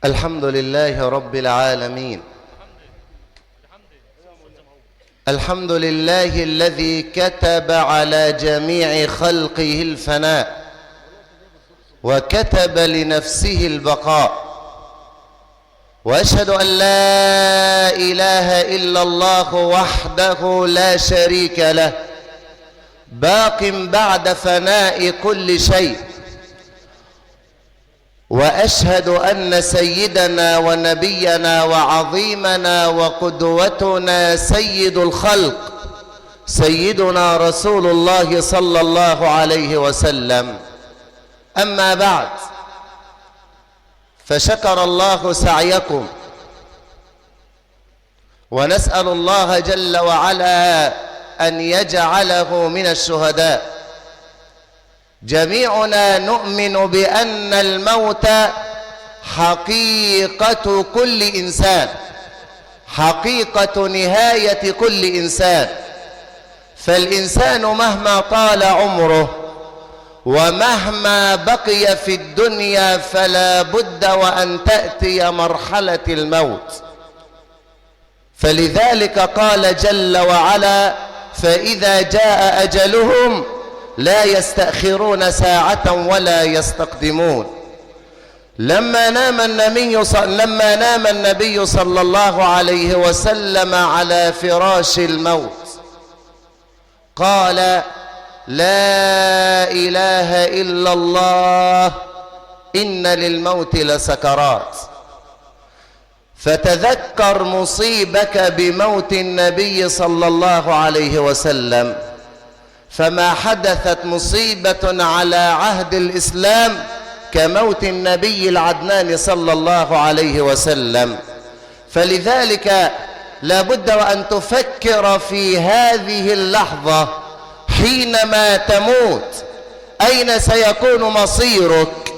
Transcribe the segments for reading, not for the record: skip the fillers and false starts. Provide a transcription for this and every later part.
الحمد لله رب العالمين. الحمد لله الذي كتب على جميع خلقه الفناء وكتب لنفسه البقاء، وأشهد أن لا إله إلا الله وحده لا شريك له، باق بعد فناء كل شيء. وأشهد أن سيدنا ونبينا وعظيمنا وقدوتنا سيد الخلق سيدنا رسول الله صلى الله عليه وسلم. أما بعد، فشكر الله سعيكم، ونسأل الله جل وعلا أن يجعله من الشهداء. جميعنا نؤمن بأن الموت حقيقة كل إنسان، حقيقة نهاية كل إنسان. فالإنسان مهما طال عمره ومهما بقي في الدنيا فلا بد وأن تأتي مرحلة الموت. فلذلك قال جل وعلا: فإذا جاء أجلهم لا يستأخرون ساعة ولا يستقدمون. لما نام النبي صلى الله عليه وسلم على فراش الموت قال: لا إله إلا الله إن للموت لسكرات. فتذكر مصيبك بموت النبي صلى الله عليه وسلم، فما حدثت مصيبة على عهد الإسلام كموت النبي العدنان صلى الله عليه وسلم. فلذلك لا بد وأن تفكر في هذه اللحظة حينما تموت أين سيكون مصيرك.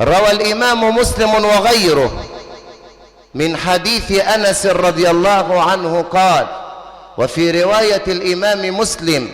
روى الإمام مسلم وغيره من حديث أنس رضي الله عنه قال، وفي رواية الإمام مسلم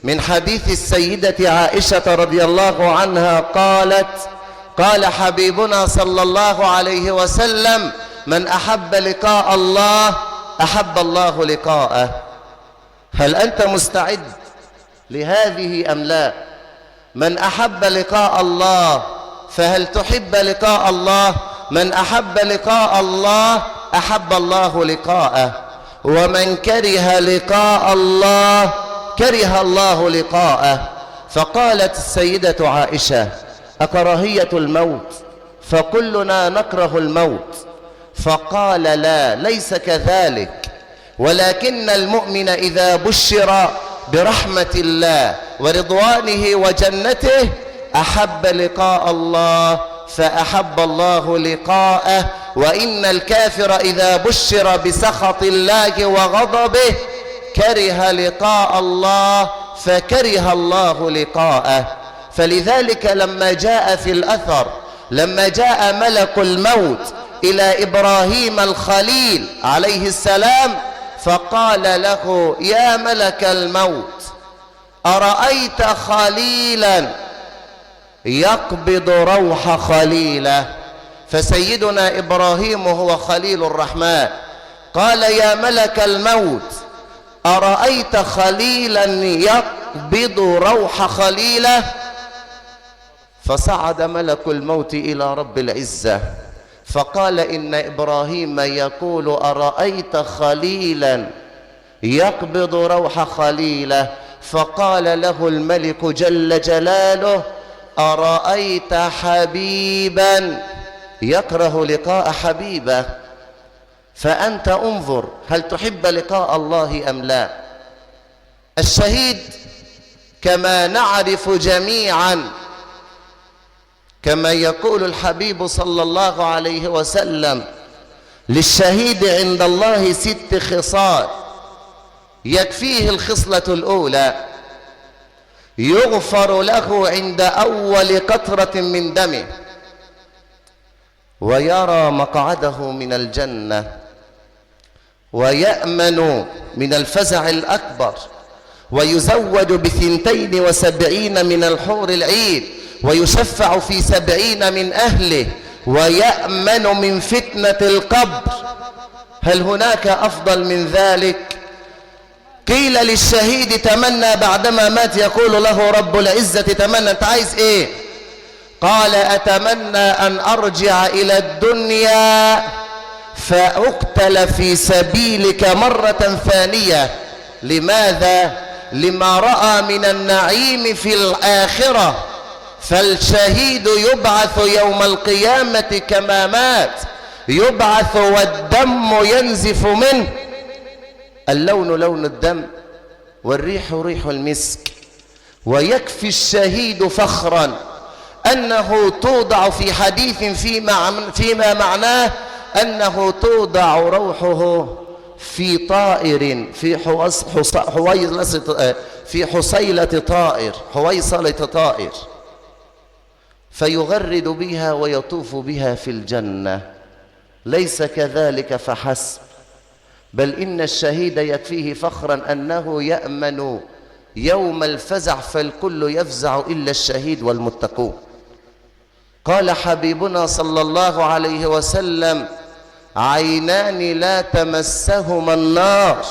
من حديث السيدة عائشة رضي الله عنها قالت: قال حبيبنا صلى الله عليه وسلم: من أحب لقاء الله أحب الله لقاءه. هل أنت مستعد لهذه أم لا؟ من أحب لقاء الله، فهل تحب لقاء الله؟ من أحب لقاء الله أحب الله لقاءه، ومن كره لقاء الله كره الله لقاءه. فقالت السيدة عائشة: أكراهية الموت؟ فكلنا نكره الموت. فقال: لا، ليس كذلك، ولكن المؤمن إذا بشر برحمة الله ورضوانه وجنته أحب لقاء الله فأحب الله لقاءه، وإن الكافر إذا بشر بسخط الله وغضبه كره لقاء الله فكره الله لقاءه. فلذلك لما جاء في الأثر، لما جاء ملك الموت إلى إبراهيم الخليل عليه السلام فقال له: يا ملك الموت، أرأيت خليلا يقبض روح خليله؟ فسيدنا إبراهيم هو خليل الرحمن. قال: يا ملك الموت، أرأيت خليلا يقبض روح خليله؟ فصعد ملك الموت إلى رب العزة فقال: إن إبراهيم يقول: أرأيت خليلا يقبض روح خليله؟ فقال له الملك جل جلاله: أرأيت حبيبا يكره لقاء حبيبه؟ فأنت انظر، هل تحب لقاء الله أم لا؟ الشهيد كما نعرف جميعا، كما يقول الحبيب صلى الله عليه وسلم: للشهيد عند الله 6 خصال يكفيه. الخصلة الأولى: يغفر له عند أول قطرة من دمه، ويرى مقعده من الجنة، ويأمن من الفزع الأكبر، ويزوج ب72 من الحور العين، ويشفع في 70 من أهله، ويأمن من فتنة القبر. هل هناك أفضل من ذلك؟ قيل للشهيد تمنى بعدما مات، يقول له رب العزة تمنى، أنت عايز إيه؟ قال أتمنى أن أرجع إلى الدنيا فأقتل في سبيلك مرة ثانية. لماذا؟ لما رأى من النعيم في الآخرة. فالشهيد يبعث يوم القيامة كما مات، يبعث والدم ينزف منه، اللون لون الدم والريح ريح المسك. ويكفي الشهيد فخرا أنه توضع في حديث فيما معناه أنه توضع روحه في طائر، في حصيلة طائر، حويصلة طائر، فيغرد بها ويطوف بها في الجنة. ليس كذلك فحسب، بل إن الشهيد يكفيه فخرا أنه يأمن يوم الفزع، فالكل يفزع إلا الشهيد والمتقون. قال حبيبنا صلى الله عليه وسلم عينان لا تمسهما النار،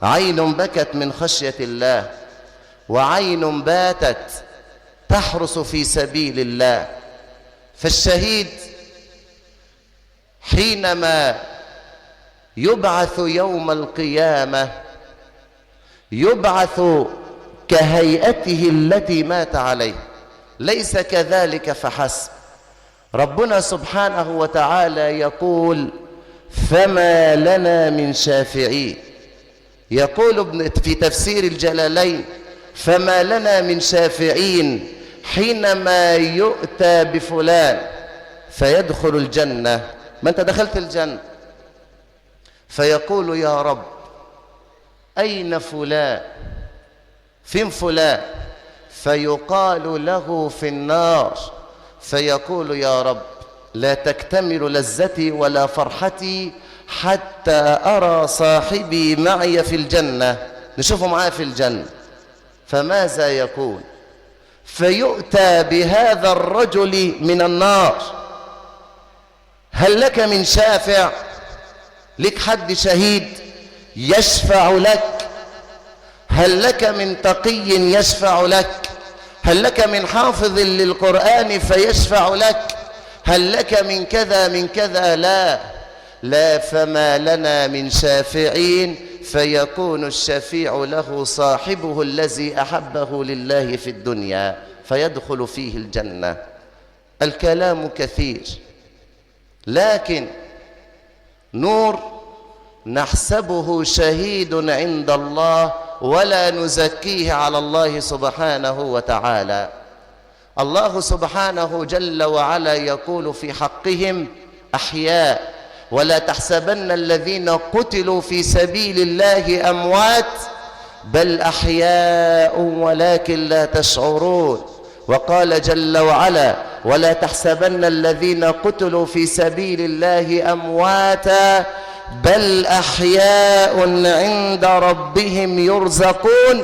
عين بكت من خشية الله، وعين باتت تحرس في سبيل الله. فالشهيد حينما يبعث يوم القيامة يبعث كهيئته التي مات عليه. ليس كذلك فحسب، ربنا سبحانه وتعالى يقول فما لنا من شافعين. يقول في تفسير الجلالين فما لنا من شافعين حينما يؤتى بفلان فيدخل الجنة. ما أنت دخلت الجنة، فيقول يا رب أين فلان؟ فين فلان؟ فيقال له في النار، فيقول يا رب لا تكتمل لذتي ولا فرحتي حتى أرى صاحبي معي في الجنة، نشوفه معاه في الجنة. فماذا يقول؟ فيؤتى بهذا الرجل من النار، هل لك من شافع؟ لك حد شهيد يشفع لك؟ هل لك من تقي يشفع لك؟ هل لك من حافظ للقرآن فيشفع لك؟ هل لك من كذا من كذا؟ لا. فما لنا من شافعين، فيكون الشفيع له صاحبه الذي أحبه لله في الدنيا فيدخل فيه الجنة. الكلام كثير، لكن نور نحسبه شهيد عند الله ولا نزكيه على الله سبحانه وتعالى. الله سبحانه جل وعلا يقول في حقهم أحياء، ولا تحسبن الذين قتلوا في سبيل الله أموات بل أحياء ولكن لا تشعرون. وقال جل وعلا ولا تحسبن الذين قتلوا في سبيل الله أمواتا بل أحياء عند ربهم يرزقون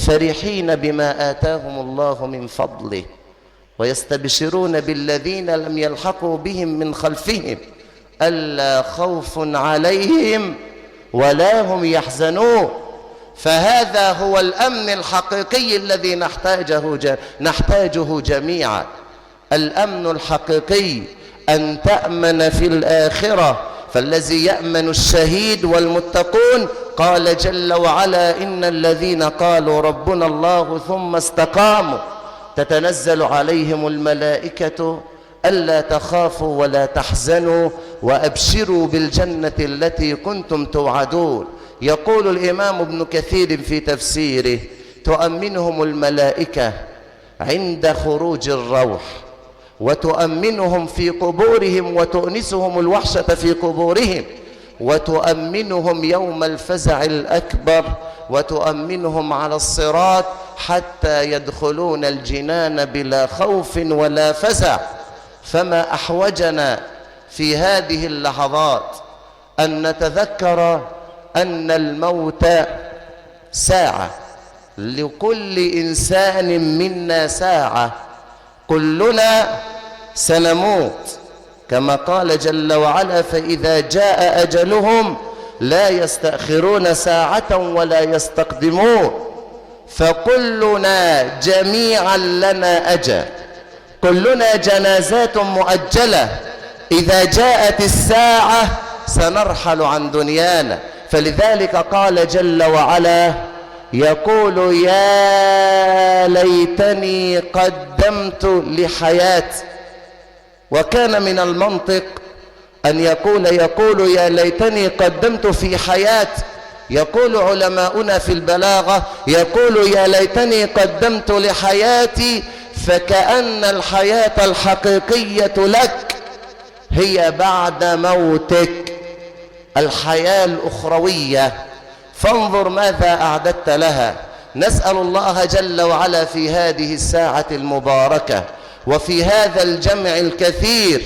فرحين بما آتاهم الله من فضله ويستبشرون بالذين لم يلحقوا بهم من خلفهم ألا خوف عليهم ولا هم يحزنون. فهذا هو الأمن الحقيقي الذي نحتاجه جميعا. الأمن الحقيقي أن تأمن في الآخرة، فالذي يأمن الشهيد والمتقون. قال جل وعلا إن الذين قالوا ربنا الله ثم استقاموا تتنزل عليهم الملائكة ألا تخافوا ولا تحزنوا وأبشروا بالجنة التي كنتم توعدون. يقول الإمام ابن كثير في تفسيره تؤمنهم الملائكة عند خروج الروح، وتؤمنهم في قبورهم وتؤنسهم الوحشة في قبورهم، وتؤمنهم يوم الفزع الأكبر، وتؤمنهم على الصراط حتى يدخلون الجنان بلا خوف ولا فزع. فما أحوجنا في هذه اللحظات أن نتذكر أن الموت ساعة، لكل إنسان منا ساعة، كلنا سنموت، كما قال جل وعلا: فإذا جاء أجلهم لا يستأخرون ساعة ولا يستقدمون. فكلنا جميعا لنا أجل، كلنا جنازات مؤجلة، إذا جاءت الساعة سنرحل عن دنيانا. فلذلك قال جل وعلا: يقول يا ليتني قدمت لحياتي. وكان من المنطق أن يقول يا ليتني قدمت في حياتي. يقول علماؤنا في البلاغة: يقول يا ليتني قدمت لحياتي، فكأن الحياة الحقيقية لك هي بعد موتك، الحياة الأخروية. فانظر ماذا أعددت لها. نسأل الله جل وعلا في هذه الساعة المباركة وفي هذا الجمع الكثير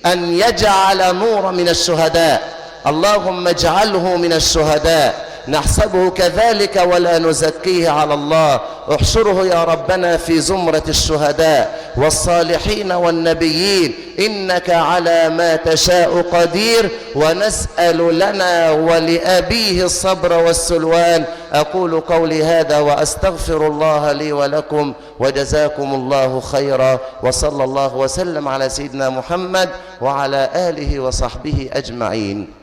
أن يجعل نور من الشهداء. اللهم اجعله من الشهداء، نحسبه كذلك ولا نزكيه على الله. احشره يا ربنا في زمرة الشهداء والصالحين والنبيين، إنك على ما تشاء قدير. ونسأل لنا ولأبيه الصبر والسلوان. أقول قولي هذا وأستغفر الله لي ولكم، وجزاكم الله خيرا، وصلى الله وسلم على سيدنا محمد وعلى آله وصحبه أجمعين.